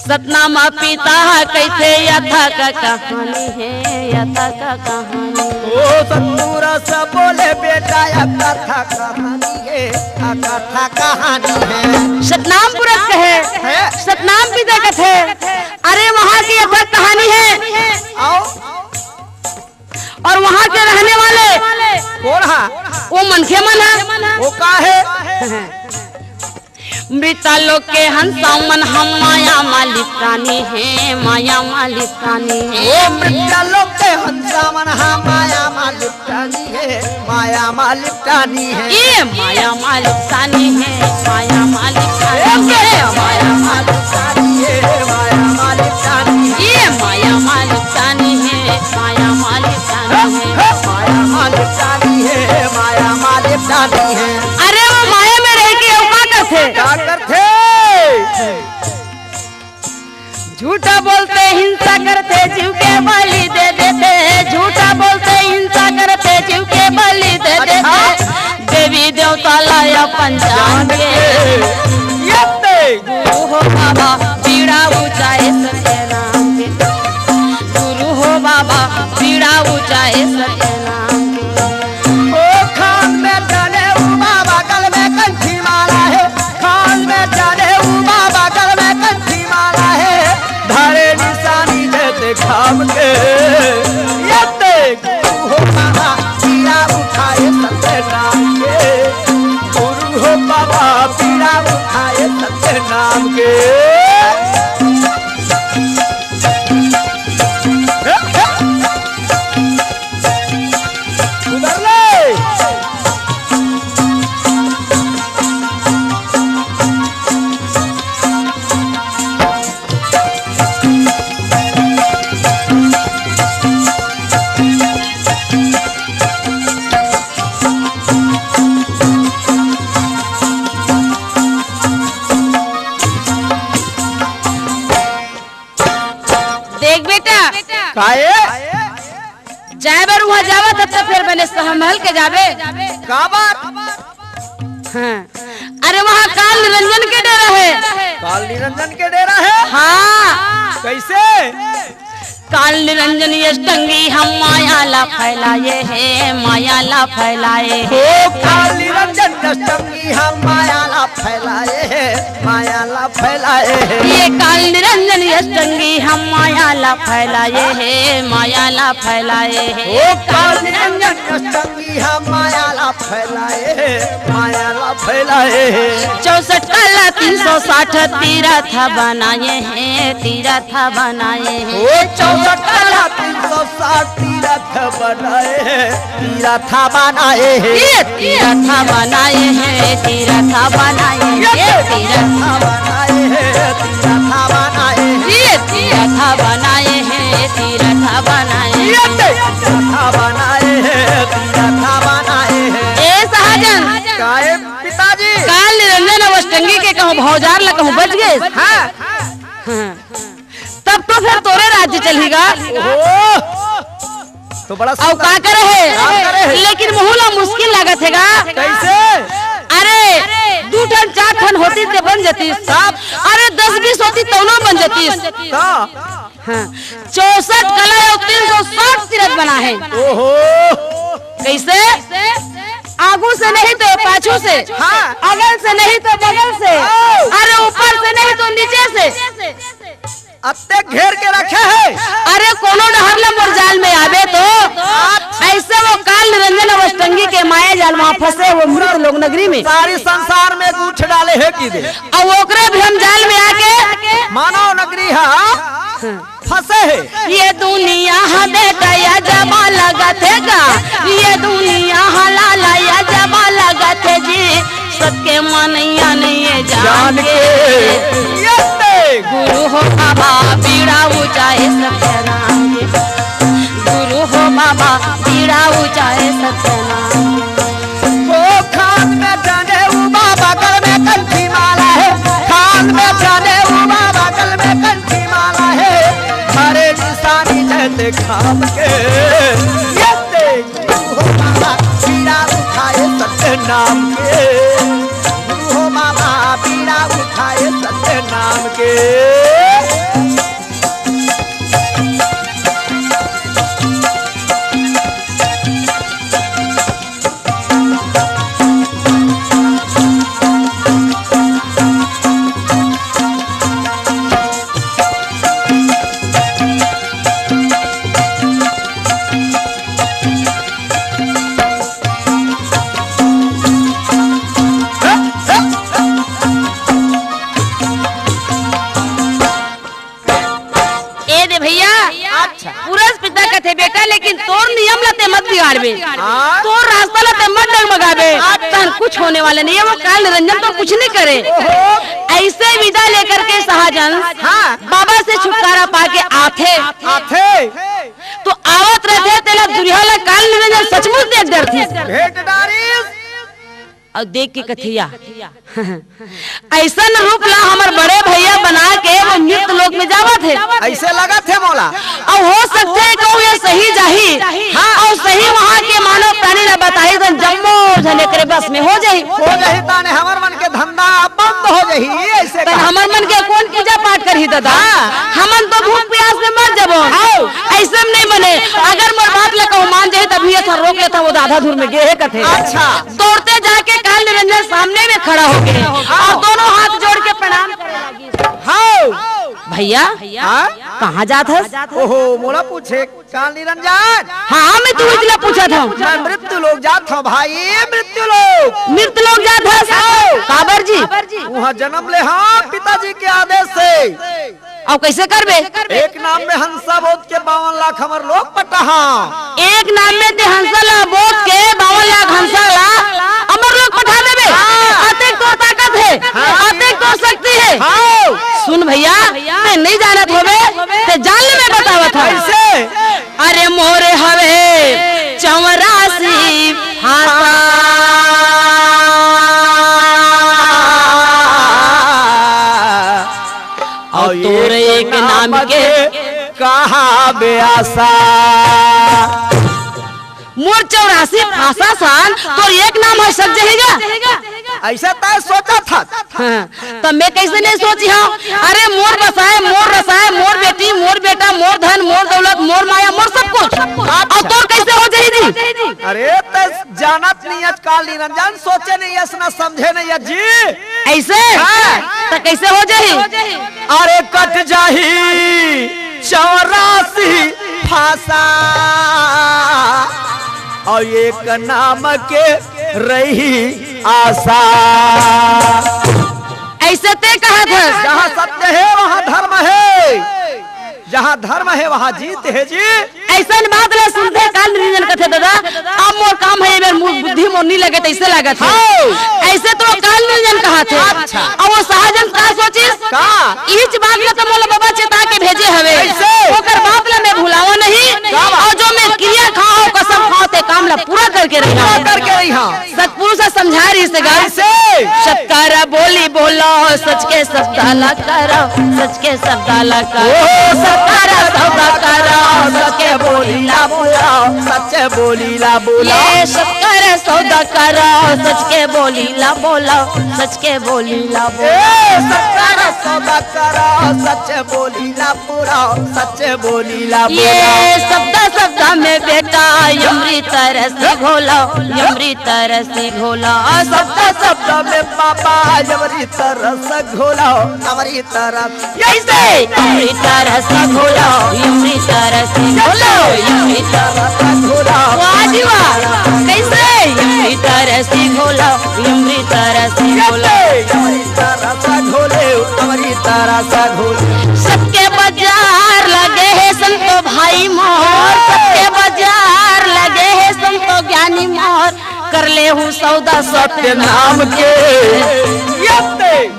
सतनाम पिता ह कहिथे यथा का कहानी हे, यथा का कहानी। ओ सतपुरुष बोले बेटा, या कथा कहानी हे, आ कथा कहानी हे। सतनाम पुरुष कहे, हे? सतनाम पिता कथे, अरे वहाँ की यथा कहानी हे। आओ। और वहाँ के रहने वाले कौन हा? वो मनखे मन हा। वो का हे? मृता लोक के हंसा मन हा माया मालिक प्राणी हे, माया मालिक प्राणी हे। ओ मृता लोक के हंसा मन हा माया मालिक प्राणी हे, माया मालिक प्राणी हे। ये माया मालिक प्राणी हे, माया मालिक प्राणी हे। माया मालिक प्राणी हे, माया मालिक प्राणी हे। ये माया मालिक प्राणी हे, माया मालिक प्राणी हे। माया मालिक प्राणी हे, माया मालिक प्राणी हे। अरे वो माया में रह के वो का करथे? का करथे? झूठा बोलथे, हिंसा करथे, जीव के बलि दे देथे। झूठा बोलथे, हिंसा करथे, जीव के बलि दे देथे। अच्छा। देवी देवता ला अपन जान के। ये ते। गुरु हो बाबा, पीड़ा ऊंचाए सत्य नाम के। गुरु हो बाबा, पीड़ा ऊंचाए सत्य नाम के। ओ खान में जाने ऊ बाबा, गल में कंठी माला हे। खान में जाने ऊ बाबा, गल में कंठी माला हे। धरे निशानी जैसे खाम के। ये ते गुरु हो बाबा, पीड़ा उठाए सत्य नाम के। गुरु हो बाबा, पीड़ा उठाए जाए बर उहाँ जावत हस त फेर बने संभल के जाबे। का बात? हाँ। अरे वहाँ काल निरंजन के डेरा हे। काल निरंजन के डेरा हे? हाँ। कइसे? काल निरंजन अष्टंगी हम माया ला फैलाए हे, माया ला फैलाए हे। ओ काल निरंजन अष्टंगी हम माया ला फैलाए हे, माया ला फैलाए हे। ये काल निरंजन अष्टंगी हम माया ला फैलाए हे, माया ला फैलाए हे। ओ काल निरंजन अष्टंगी हम माया ला फैलाए हे, माया ला फैलाए हे। चौसठ कला तीन सौ साठ तीरथ बनाए हे, तीरथ बनाए हे। ओ चौसठ कला तीन सौ साठ तीरथ बनाए हे, तीरथ बनाए हे। ये तीरथ बनाए हे, तीरथ बनाए हे, ये तीरथ बनाए हे, तीरथ बनाए हे। ये तीरथ बनाए हे, तीरथ बनाए हे। ये तीरथ बनाए हे, तीरथ बनाए हे। ए सहजन। काहे पिताजी? काल निरंजन अउ अष्टंगी के कहूँ भौजार ला कहूँ बच गे। हाँ। हाँ। तब तो फेर तोरे राज्य चलही गा। ओहो। तो बड़ा अउ सुंदर। का करे हे? का करे हे? लेकिन महूँ ला मुश्किल लागत हे गा। कइसे? अरे, दू ठन चार ठन होतिस ते बन जतिस। तब? अरे, दस बीस होतिस तउनो बन जतिस। का? हाँ, चौसठ कला अउ तीन सौ साठ तीरथ बना हे। ओहो। कइसे? आगू से नहीं तो पाछू से, हाँ। अगल से नहीं तो बगल से, ओ। अरे ऊपर से नहीं तो नीचे से। अतेक घेर के रखे हे। अरे कोनो डहर ले मोर जाल में आबे तो। अच्छा। अइसे वो काल निरंजन अउ अष्टंगी के माया जाल म फंसे हे वो मृत लोक नगरी में। सारी संसार में गूंथ डाले हे कि दे। अउ ओकरे भ्रम जाल में आके मानव नगरी हा फंसे हे। ये दुनिया हा बेटा या जबा लगत हे गा, ये दुनिया हा लाला या जबा लगत हे जी। सत के मनइया नइ ये जान जान के। के। ये ते। गुरु हो बाबा पीड़ा ऊंचाए सत्यनाम के। गुरु हो बाबा पीड़ा ऊंचाए सत्यनाम के। ओ खान में जनेऊ बाबा, गल में कंठी माला हे। खान में जनेऊ बाबा, गल में कंठी माला हे। हरे निशानी जैसे खान के। ये ते। गुरु हो बाबा, पीड़ा उठाए सत्य नाम के। गुरु हो बाबा, पीड़ा उठाए सत्य नाम के। ए दे भैया, अच्छा। पुरस पिता कथे, "बेटा, लेकिन तोर नियम ला ते मत बिगाड़बे, हाँ? तोर रास्ता ला ते मत डगमगाबे, अच्छा। तहन कुछ होने वाला नहीं है, वो काल निरंजन तो कुछ नहीं करे।" ओहो। अइसे विदा लेकर के सहजन हाँ। बाबा से छुटकारा पाके आथे। आथे। तो आवत रहिथे, तेला दुरिहा ला काल निरंजन सचमुच देख डरथे। भेंट डारिस। अउ देख के कथे या, अइसन रूप ला हमर बड़े भैया बना के वो मृत लोक में जावत हे। अइसे लगत हे मोला। अउ हो सकथे कहूँ ये सही जाही, हाँ। अउ सही वहाँ के मानव प्राणी ला बताही, त जम्मो झन एकरे बस में हो जाही। हो जाही, ताने हमर मन के धंधा बंद हो जाही, अइसे त कहा। हमर मन के कोन पूजा पाठ करही दादा? हाँ। हमन तो भूख प्यास में मर जबो। हाँ। अइसे में नहीं बने। अगर मोर बात ला कहूँ मान जाही, तभी ये था रोक लेता, वो तो आधा दूर में गे हे कथे। अच्छा। दौड़ते जाके काल निरंजन सामने में खड़ा हो गए और दोनों हाथ जोड़ के प्रणाम करे लगी। हाँ। भैया, हाँ? कहाँ जात हस? ओहो, मोला पूछे, काल निरंजन। हाँ, मैं तू इतना पूछा था। मैं मृत्यु लोक जात हूँ भाई, मृत्यु लोक। मृत्यु लोक जात हस? हाँ। काबर जी? वहाँ जन्म ले हाँ पिताजी के आदेश से। अब कैसे करबे? एक नाम में हंसा बोध के बावन लाख हमर लोग पटाहा। एक नाम में ते हंसा ला बोध के बावन लाख हंसा ला हमर लोग पठा देबे। हाँ। अतेक तोर ताकत हे, हाँ। अतेक तोर शक्ति हे। हाँ। सुन भैया, ते नहीं जानत होबे, ते जान ले मैं बतावत हूँ। कैसे? अरे मोरे हवे चौरासी हाथा। और तोर एक नाम के कहा बेआसा। चौरासी भाषा सन, तोर एक नाम हे सक जही गा। अइसे तैं सोचत हस। हाँ, त मैं कइसे नइ सोचिहौं? अरे मोर बसाए, मोर रसाए, मोर बेटी, मोर बेटा, मोर धन, मोर दौलत, मोर माया, मोर सब कुछ। अच्छा। अउ तोर कइसे हो जही जी? अरे तैं जानत नइ हस काल निरंजन, सोचे नइ हस ना समझे नइ हस जी। अइसे? हाँ। त कइसे हो जही? अरे कट जाही चौरासी भाषा, अउ एक नाम के रही आशा। अइसे तैं कहत हस। जहाँ सत्य हे, वहाँ धर्म हे। जहाँ धर्म हे, वहाँ जीत हे जी। अइसन बात ला सुनते काल निरंजन कथे, "दादा, अब मोर काम हे, ए मेर मु-, बुद्धि मोर नइ लगे, तइसे लागत हे।" हाँ। अइसे तो काल निरंजन कहत हे। अच्छा। अउ ओ सहजन का सोचिस? का? इच बात ला तो मोला बाबा चेता के भेजे हवे। कइसे? ओकर बात ला मैं भुलावौं नहीं। का बात? अउ जो मैं किरिया खाहौं, कसम खाहौं, ते काम ला पूरा करके रहिहौं। पूरा करके रहिहौं। सतपुरुष समझा रहिस हे गा। कइसे? सत करा बोली बोलो, सच के शब्द ला करो, सच के शब्द ला करो। ओ, सत करा सौदा करो, सच के बोली ला बोलो। सच बोली ला बोलो। ये सत करा सौदा करो, सच के बोली ला बोलो, सच के बोली ला बोलो। ए, सत करा सौदा करो, सच बोली ला बोलो, सच बोली ला बोलो। ये शब्द शब्द में बेटा अमृत रस घोलो, अमृत रस घोलो। शब्द शब्द में बाबा अमृत रस घोलो, अमृत रस। कइसे? अमृत रस घोलो, अमृत रस घोलो, अमृत रस घोलो। वाह जी वाह। कइसे? अमृत रस घोलो, अमृत रस घोलो। अमृत रस घोलो, अमृत रस घोलो। सबके बाजार लगे हे संतो भाई मोर, सबके बाजार लगे हे संतो ज्ञानी मोर, कर लेहूं सौदा सत्य नाम के।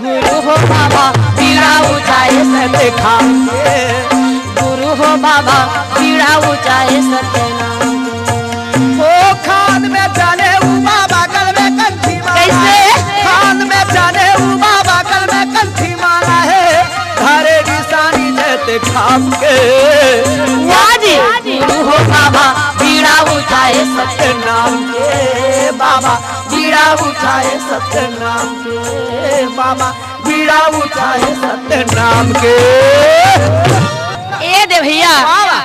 गुरु हो बाबा, बीड़ा उठाए सत्य खाम के। गुरु हो बाबा, बीड़ा उठाए सत्य नाम के। ओ खान में जाने उ बाबा, गल में कंठी माला। कइसे? खान में जाने उ बाबा, गल में कंठी माला हे। धारे निशानी जैते खाम के। वाह जी। गुरु हो बाबा, बीड़ा उठाए सत्य नाम के बाबा, बीड़ा उठाए सत्य नाम के बाबा, बीड़ा उठाए सत्य नाम के। ए दे भइया, वाह, वाह।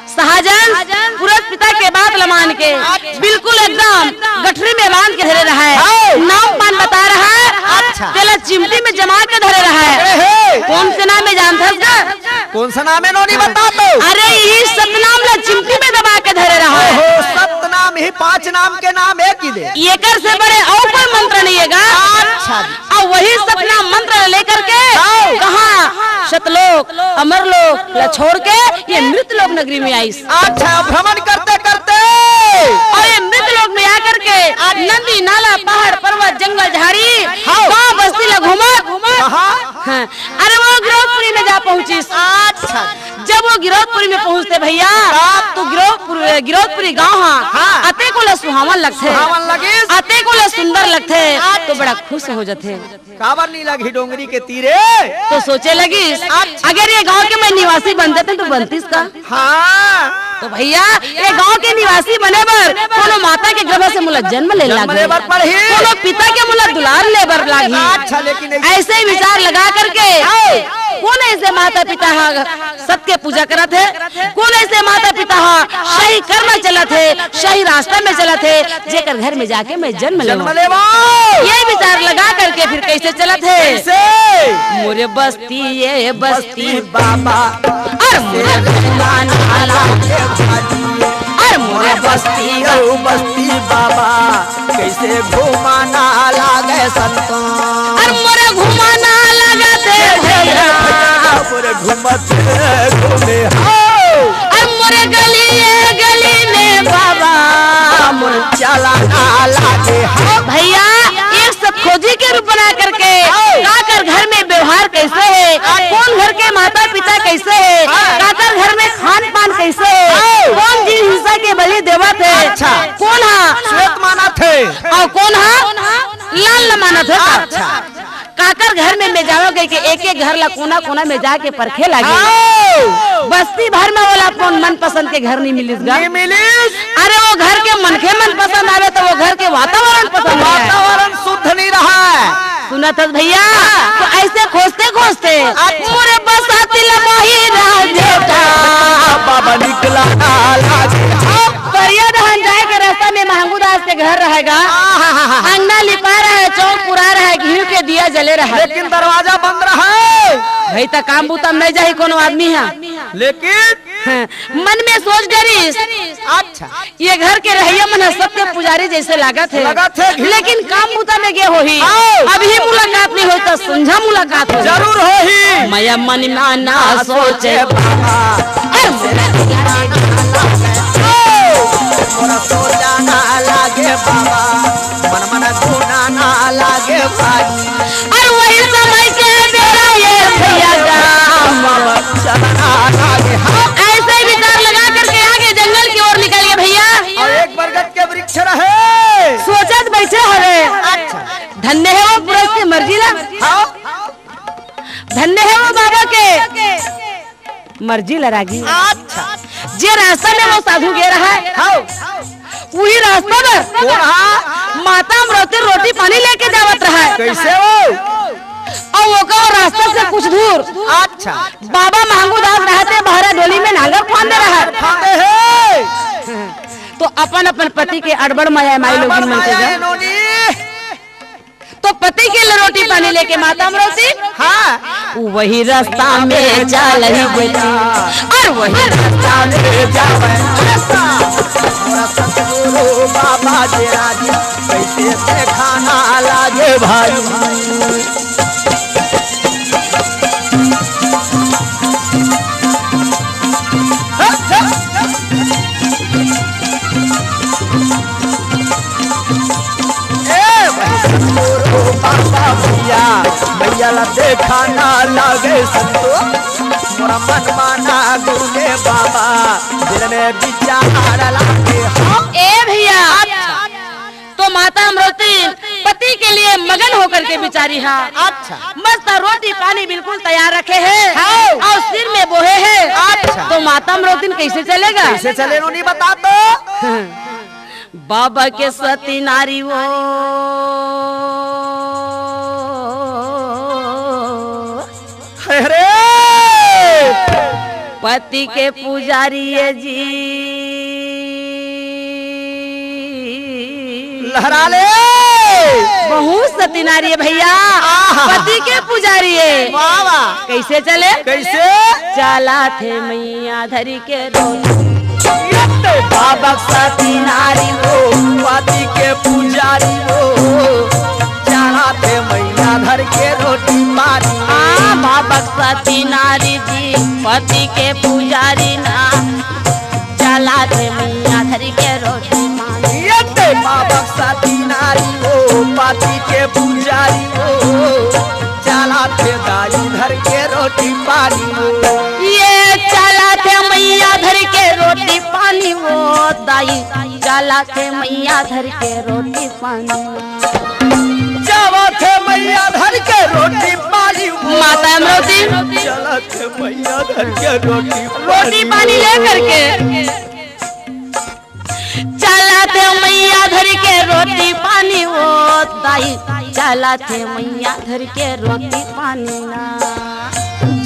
सहजन, पुरख पिता के बात ल मान के, बिल्कुल एकदम गठरी में बांध के धरे रहय। हाँ। नाम पान बता रहय, अच्छा। तेला चिमटी में जमा के धरे रहय। अरे हे। कोन से नाम हे जानथस गा? कोन सा नाम हे नोनी, बता तो। अरे, ई सतनाम ला चिमटी में दबा के धरे रहय। ओहो, सतनाम ही पांच नाम के नाम हे कि दे। एकर से बड़े अउ कोई मंत्र नइ हे गा। अच्छा जी। अउ वही सतनाम मंत्र ला लेकर के हाँ। कहाँ सतलोक, अमरलोक ला छोड़ के ये मृतलोक नगरी में आइस। अच्छा, भ्रमण करते करते। अउ ये मृतलोक में आकर के नदी, नाला, पहाड़, पर्वत, जंगल, झाड़ी, हाँ। गांव बस्ती ला घूमत। कहाँ? हाँ। अरे वो गिरौदपुरी में जा पहुंचिस। अच्छा। जब वो गिरौदपुरी में पहुंचथे भइया, हाँ। तो गिरौदपुर-, गिरौदपुरी गांव हा, हाँ। अतेको ला सुहावन लगथे। सुहावन लगिस। अतेको ला सुंदर लगथे, हाँ। तो बड़ा खुश हो जथे। काबर नइ लगही डोंगरी के तीरे? तो सोचे लगिस, अच्छा। अगर ये गांव के मैं निवासी बन जातेंव तो बनतिस का? हाँ। तो भइया, ये गांव के निवासी बने बर कोनो माता के गर्भ से मोला जन्म ले जन्म लागही। ले बर पड़ही। कोनो पिता के मोला दुलार ले बर लागही। अच्छा, लेकिन ऐसे अइसे ही विचार लगा करके, हाँ। कोन अइसे माता पिता हा सत के पूजा करत हे, कोन अइसे माता पिता हा सही कर्म चलत हे, सही रास्ता में चलत हे, जेकर घर में जाके मैं जन्म जन्म लेवंव। लेवंव। ये विचार लगा करके फिर कइसे चलत हे? कइसे? मोरे बस्ती ये बस्ती बस्ती बाबा, अरे मोरे घुमाना लागे भाजी। अरे मोरे बस्ती अउ बस्ती बाबा, कइसे घुमाना लागे संतों। अरे मोरे घुमाना लागे थे भइया। मोरे घूमत घूमे हो। अरे मोरे गली ये गली में बाबा, मोरे चलाना लागे हो। भइया, एक सतखोजी के रूप बना करके, हाँ। काकर घर में व्यवहार कइसे हे, हाँ। कोन घर के माता पिता कइसे हे, हाँ। काकर घर में खान पान कइसे हे, हाँ। कोन जीव हिंसा के बलि देवत हे, अच्छा। कोन हा श्वेत मानत हे। अउ कोन हा लाल ल मानत हे। अच्छा। काकर घर में मैं जावंव कहिके एक एक घर ला कोना कोना में जाके परखे लागे। हाँ। बस्ती भर में ओला अपन मनपसंद के घर नइ मिलिस गा। नइ मिलिस। अरे वो वो घर के मनखे मन पसंद आवे, तो वो घर के वातावरण पसंद नहीं आवे। वातावरण शुद्ध नहीं रहा है। सुनत हस भैया, तो ऐसे खोजते खोजते अच्छा। मोरे बसाती लमाही रह बेटा। बाबा निकला ना लागे। परिया दहन जाए के रास्ता में महंगू दास के घर रहेगा। आहा। अंगना लिपा रहे, चौक पुरा रहे, घीव के दिया जले रहे। लेकिन दरवाजा बंद रहे। भाई, त काम बूता में नहीं जाही कोनो आदमी है। लेकिन हाँ, मन में सोच डरिस, अच्छा। ये घर के रहइया मन ह सत्य पुजारी जैसे लागत हे। लागत हे। लेकिन काम बूता में गे होही। आओ। अभी मुलाकात नहीं होई त संझा मुलाकात होही। जरूर होही। मया मन में ना ना सोचे सोचे बाबा। अरे मोरा सोचा ना लागे बाबा, मन मन धुना ना लागे भाई। अरे वही समय के बेरा ये भैया गाम। बाबा चलना लागे हाँ। ऐसे ही विचार लगा करके आगे जंगल की ओर निकल गए भैया। और एक बरगद के वृक्ष रहे। सोचत बैठे हवे। अच्छा। धन्य है वो पुरुष के मर्जी ला। हाँ। धन्य है वो बाबा के मर्जी ला रागी। अच्छा। जे रास्ता में वो साधु गे रहा है, हाँ। वही रास्ता में वो रहा। माता अमरौती रोटी पानी लेके जावत रहा है। कैसे हो? और वो का रास्ता से कुछ दूर अच्छा। बाबा महंगू दास रहते बहरा डोली में नांगर फांदे रहा है। फांदे है। तो अपन अपन पति के अड़बड़ माया माई लोगन मन के माया जा। नोनी। तो पति के लिए रोटी पानी लेके माता अमरौती हाँ। वही रास्ता में चल ही बेटी। और वही रास्ता में जावे। मोरा सतगुरु बाबा जे राजी, कैसे से खाना लागे भाई। ए भाई सतगुरु बाबा भैया, भैया ला देखा ना लागे संतो। मोरा मन माना गुने बाबा, दिल में विचार लागे हो। ए भैया, तो माता अमरौती पति के लिए मगन होकर के बिचारी है। अच्छा। मस्त रोटी पानी बिल्कुल तैयार रखे है। हाँ। और सिर में बोहे है। अच्छा। तो माता अमरौती कैसे चलेगा? कैसे चले नोनी बता तो। बाबा के सती नारी वो। अरे। पति के पुजारी ये जी। लहरा ले। बहुत सती नारी है भैया। आहा। पति के पुजारी है। वाह, वाह। कैसे चले? कैसे? चला थे मैया धरी के रोटी। ये तो बाबा सती नारी हो, पति के पुजारी हो। चला थे मैया धर के रोटी पानी। हाँ, बाबा सती नारी जी, पति के पुजारी ना। चला थे मैया धर के रोटी पानी। ये ते बाबा सती नारी हो, पति के पुजारी हो। चला थे दाई धर के रोटी पानी हो। ये चला थे मैया धर के रोटी पानी हो, दाई। चला थे मैया धर के रोटी पानी। चला थे मैया धर के रोटी पानी हो। माता अमरौती। चला थे मैया धर के रोटी रोटी पानी ले करके। चला थे मैया धर के रोटी पानी वो दाई, चला थे मैया धर के रोटी पानी ना।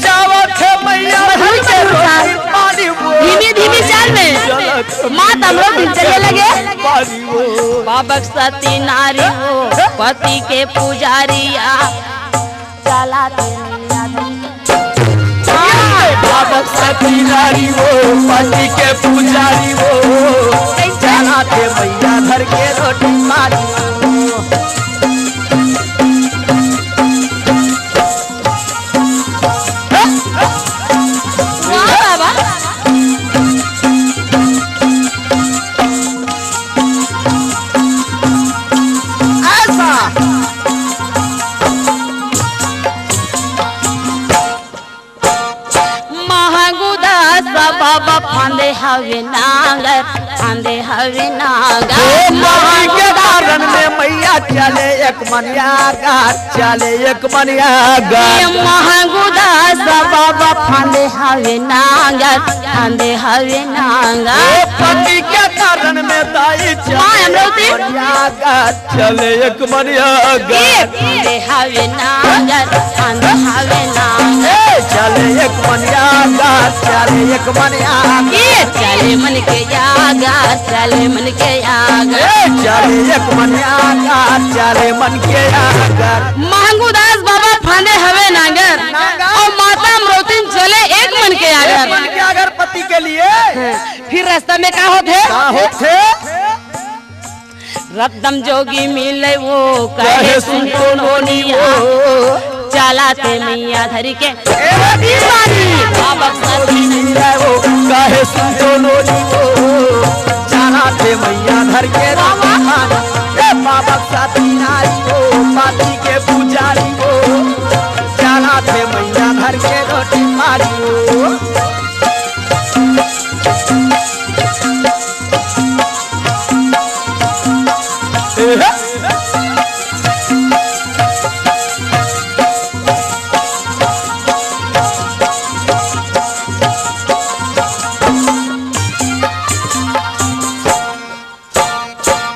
जावा थे मैया धर के रोटी पानी वो धीमी धीमी चाल में। चला थे माँ तमरो दिन चले लगे। पानी वो। बाबक सती नारी वो, पति के पुजारिया। चला थे मैया धर के। बाबक सती नारी वो, पति के पुजारी वो। चला थे मैया धर के रोटी पानी वो। वाह बाबा। ऐसा। महंगू दास बाबा फांदे हवे नांगर, फांदे हवे नांगर। ओ माई के कारण में मैया चले एक मनियागर, चले एक मनियागर। ये महंगू दास बाबा फांदे हवे नांगर, फांदे हवे नांगर। ओ पति के कारण में आगर, चले एक मन आगर। ए, फांदे हवे नांगर, फांदे हवे नांगर। ए, चले एक मन आगर, चले एक मन आगर। ए, चले मन के आगर, चले मन के आगर। ए, चले एक मन आगर, चले मन के आगर। महंगू दास बाबा फांदे हवे नांगर, नांगर। अउ माता अमरौतिन चले एक मन के आगर। एक मन के आगर पति के लिए। फिर रास्ता में का होथे? का होथे? रद्दम जोगी मिले वो, कहे सुन तो नोनी वो। चलाथे मइया धर के ए दीवानी। बाबा जोगी मिले वो, कहे सुन तो नोनी वो। चलाथे मइया धर के बाबा। ए बाबा साथी नारी वो, पाती के पुजारी वो। चलाथे मइया धर के रोटी मारी वो।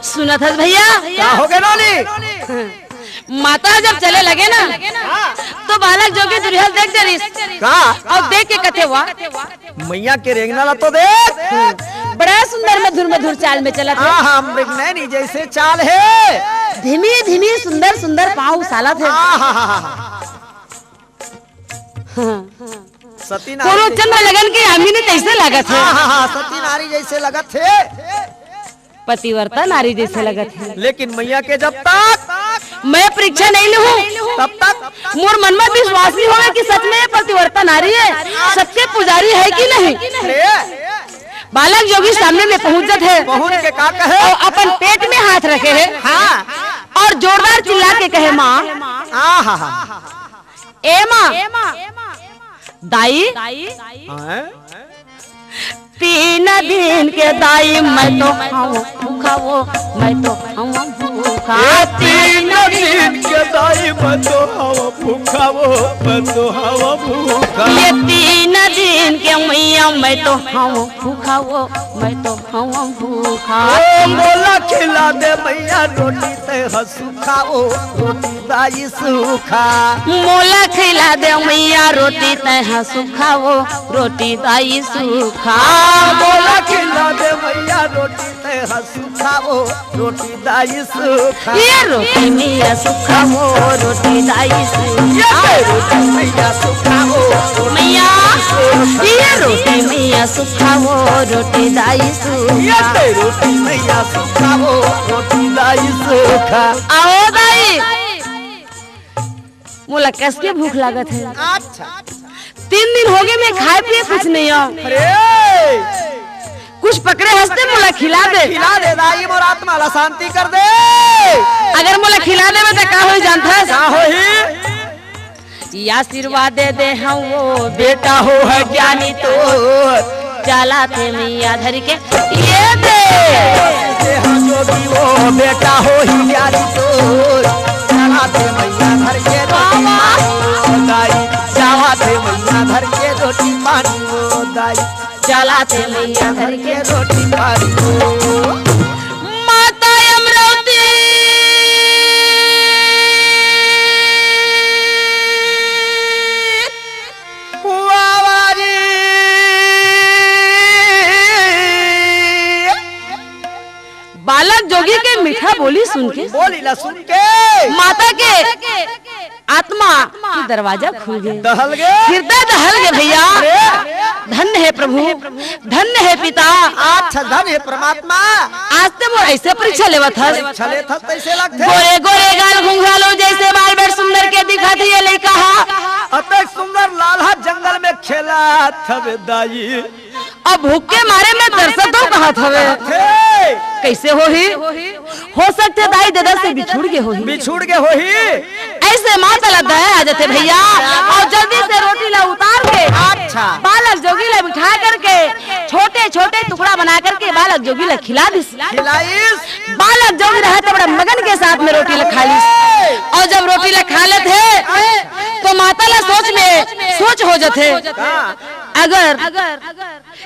सुनत हस भइया? का हो गे नोनी? माता जब चले लगे ना, तो बालक जोगी दुरिहा ल देख डरिस। का? अउ देख के कथे, "वाह, मइया के रेंगना ला तो देख।" बड़ा सुंदर मधुर मधुर चाल में चलत हे। हाँ, हाँ, मृग नैनी जइसे चाल हे। धीमी धीमी सुंदर सुंदर पाँव उसालत हे। हाँ, हाँ, हाँ, हाँ। हाँ। सती नारी कोनो जइसे चंद्र लगन के यामिनी तइसे लागत हे। हाँ, हाँ, हाँ, सती नारी जइसे लगत हे। पतिव्रता नारी जइसे लगत हे। लेकिन मइया के जब तक मैं परीक्षा नइ लूँ, तब तक मोर मन में विश्वास नइ होवे कि सच में ये पतिव्रता नारी हे, सच के पुजारी हे कि नहीं। अरे! बालक जोगी सामने में पहुँच जात हे। पहुँच के का कहे? अउ अपन पेट में हाथ रखे हे। हाँ। अउ जोरदार चिल्ला के कहे, "माँ।" आहा हा। ए माँ, दाई, हाँ? तीन दिन के दाई मैं तो हँव भूखा वो, मैं तो हँव भूखा। ए तीन दिन के दाई मैं तो हँव भूखा वो, मैं तो हँव भूखा। ए तीन दिन के मइया मैं तो हँव भूखा वो, मैं तो हँव भूखा। ओ मोला खिला दे मइया रोटी तैं ह सूखा वो, रोटी दाई सूखा। मोला खिला दे मइया रोटी तैं ह सूखा वो, रोटी दाई सूखा। मोला खिला दे मइया रोटी तैं ह सूखा वो, रोटी दाई सूखा। ए रोटी मइया सूखा वो, रोटी दाई सूखा। ए रोटी मइया सूखा वो, रोटी मइया। दाई सूखा। ए रोटी मइया सूखा वो, रोटी दाई सूखा। ए रोटी मइया सूखा वो, रोटी दाई सूखा। आहो दाई, मोला कस के भूख लागत हे। अच्छा। तीन दिन हो गे, मैं खाए पिए कुछ नइ हँव। अरे! कुछ पकड़े हस ते मोला खिला दे। खिला दे दाई, मोर आत्मा ला शांति कर दे। अगर मोला खिला देबे त का होही जानथस? का होही? ये आशीर्वाद दे दे हँव वो बेटा हो ह ज्ञानी तो, चलाथे मइया धर के ये दे। दे हँव जोगी वो बेटा हो ह ज्ञानी तो, चलाथे मइया धर के रोटी पानी वो दाई, चलाथे मइया धर के रोटी पानी वो दाई, चलाथे मइया धर के रोटी पानी वो। माता अमरौती पुआवारी। बालक जोगी के मीठा बोली सुन के, बोली ला सुन के माता के आत्मा के दरवाजा खुल गे। दहल गे। हिरदा दहल गे भइया। अरे। धन्य हे प्रभु, धन्य हे पिता। अच्छा, धन्य हे परमात्मा। आज ते मोर अइसे परीक्षा लेवत हस। परीक्षा लेत हस, तइसे लगथे। गोरे गोरे गाल घुंघरालू जइसे बाल बड़ सुंदर के दिखत हे ये लइका हा। अतेक सुंदर लालहा जंगल में खेलत हवे दाई। अब भूख के मारे मैं तरसत हँव कहत हवे। हे। कइसे होही? हो सकथे दाई ददा से बिछुड़ गे होही। बिछुड़ गे होही। अइसे माता ला दया आ जाथे भइया, अउ जल्दी से रोटी ला उतार के अच्छा। बालक जोगी ला बिठा करके छोटे छोटे टुकड़ा बना करके बालक जोगी ला खिला दिस। खिलाइस। बालक जोगी रहे त बड़ा मगन के साथ में रोटी ला खा लिस। अउ जब रोटी ला खा लेथे त माता ला सोच में सोच हो जाथे। का? अगर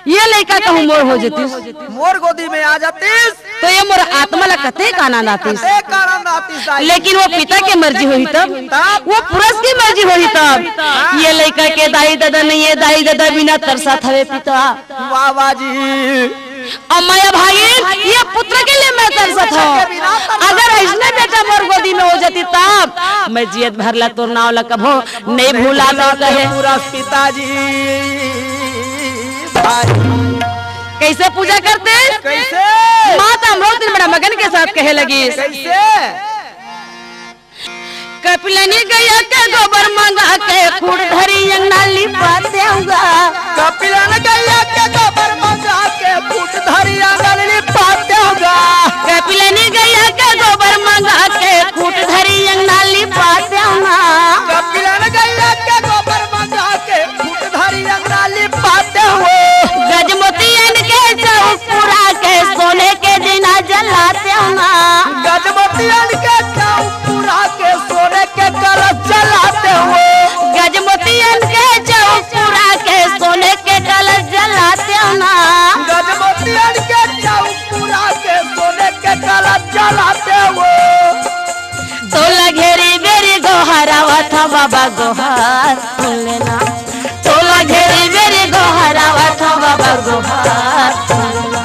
ये लइका कहूँ मोर हो जतिस, मोर गोदी में आ जातिस, तो ये मोर आत्मा ला कतेक आनंद आतिस। कतेक आनंद आतिस दाई। लेकिन वो पिता के मर्जी होही तब, तब? वो पुरस के मर्जी होही तब। हाँ। ये लइका के दाई ददा नहीं हे, दाई ददा बिना तरसत हवे पिता। वाह, वाह जी। अउ मैं भागिन, ये पुत्र के लिए मैं तरसत हूँ। अगर अइसने बेटा मोर गोदी में हो जातिस तब, मैं जियत भर ला तोर नाव ला कभो नहीं भुला दो कहे। पुरस पिताजी भाई। कइसे पूजा करते? कइसे? माता अमरौती बड़ा मगन के साथ कहे लगिस। कइसे? कपिलनी गैया के गोबर मंगा के खूंट धरी अंगना लिपातेंव गा। कपिलन गैया के गोबर मंगा के खूंट धरी आंगन लिपातेंव गा। कपिलनी गैया के गोबर मंगा के खूंट धरी अंगना लिपातेंव गा। कपिलन गैया के गोबर मंगा के खूंट धरी अंगना लिपातेंव। गजमोतियन के चौक पुरा के सोने के दीना जलातेंव गा। गजमोतियन के चौक पुरा के सोने के कलश जलातेंव। गजमोतियन के चौक पुरा के सोने के कलश जलातेंव गा। गजमोतियन के चौक पुरा के सोने के कलश जलातेंव। तोला घेरी बेरी गोहरावत हँव बाबा गोहार सुन लेना। तोला घेरी बेरी गोहरावत हँव बाबा गोहार सुन लेना।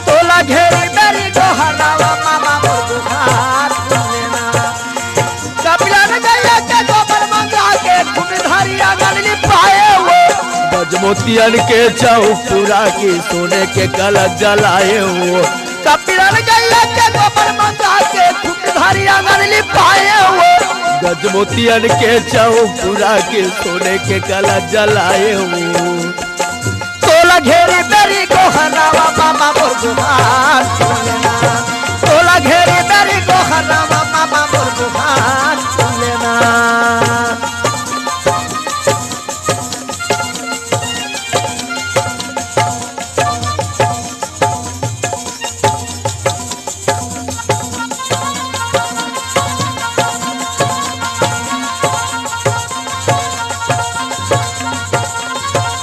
तोला घेरी बेरी गोहरावत बाबा मोर गोहार सुन लेना। कपिलन गैया के गोबर मंगा के खूंट धरी आंगन लिपाएंव। गजमोतियन के चौक पुरा के सोने के कलश जलाएंव। कपिलन गैया के गोबर मंगा के खूंट धरी आंगन लिपाएंव। गजमोतियन के चौक पुरा के सोने के कलश जलाएंव। तोला घेरी बेरी गोहरावत बाबा मोर गोहार सुन लेना। तोला घेरी बेरी गोहरावत बाबा मोर गोहार सुन लेना।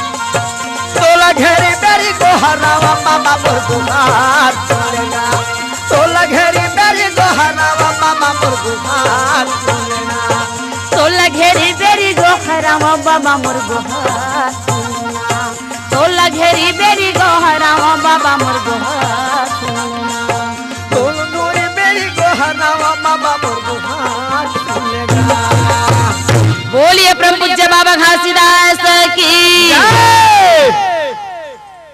तोला घेरी बेरी गोहरावत बाबा मोर गोहार सुन लेना। तोला घेरी बेरी गोहरावत बाबा मोर गोहार सुन लेना। तोला घेरी बेरी गोहरावत बाबा मोर गोहार सुन लेना। तोला घेरी बेरी गोहरावत बाबा मोर गोहार सुन लेना। तोला घेरी बेरी गोहरावत बाबा मोर गोहार सुन लेना। बोलिए परम पूज्य बाबा घासीदास की।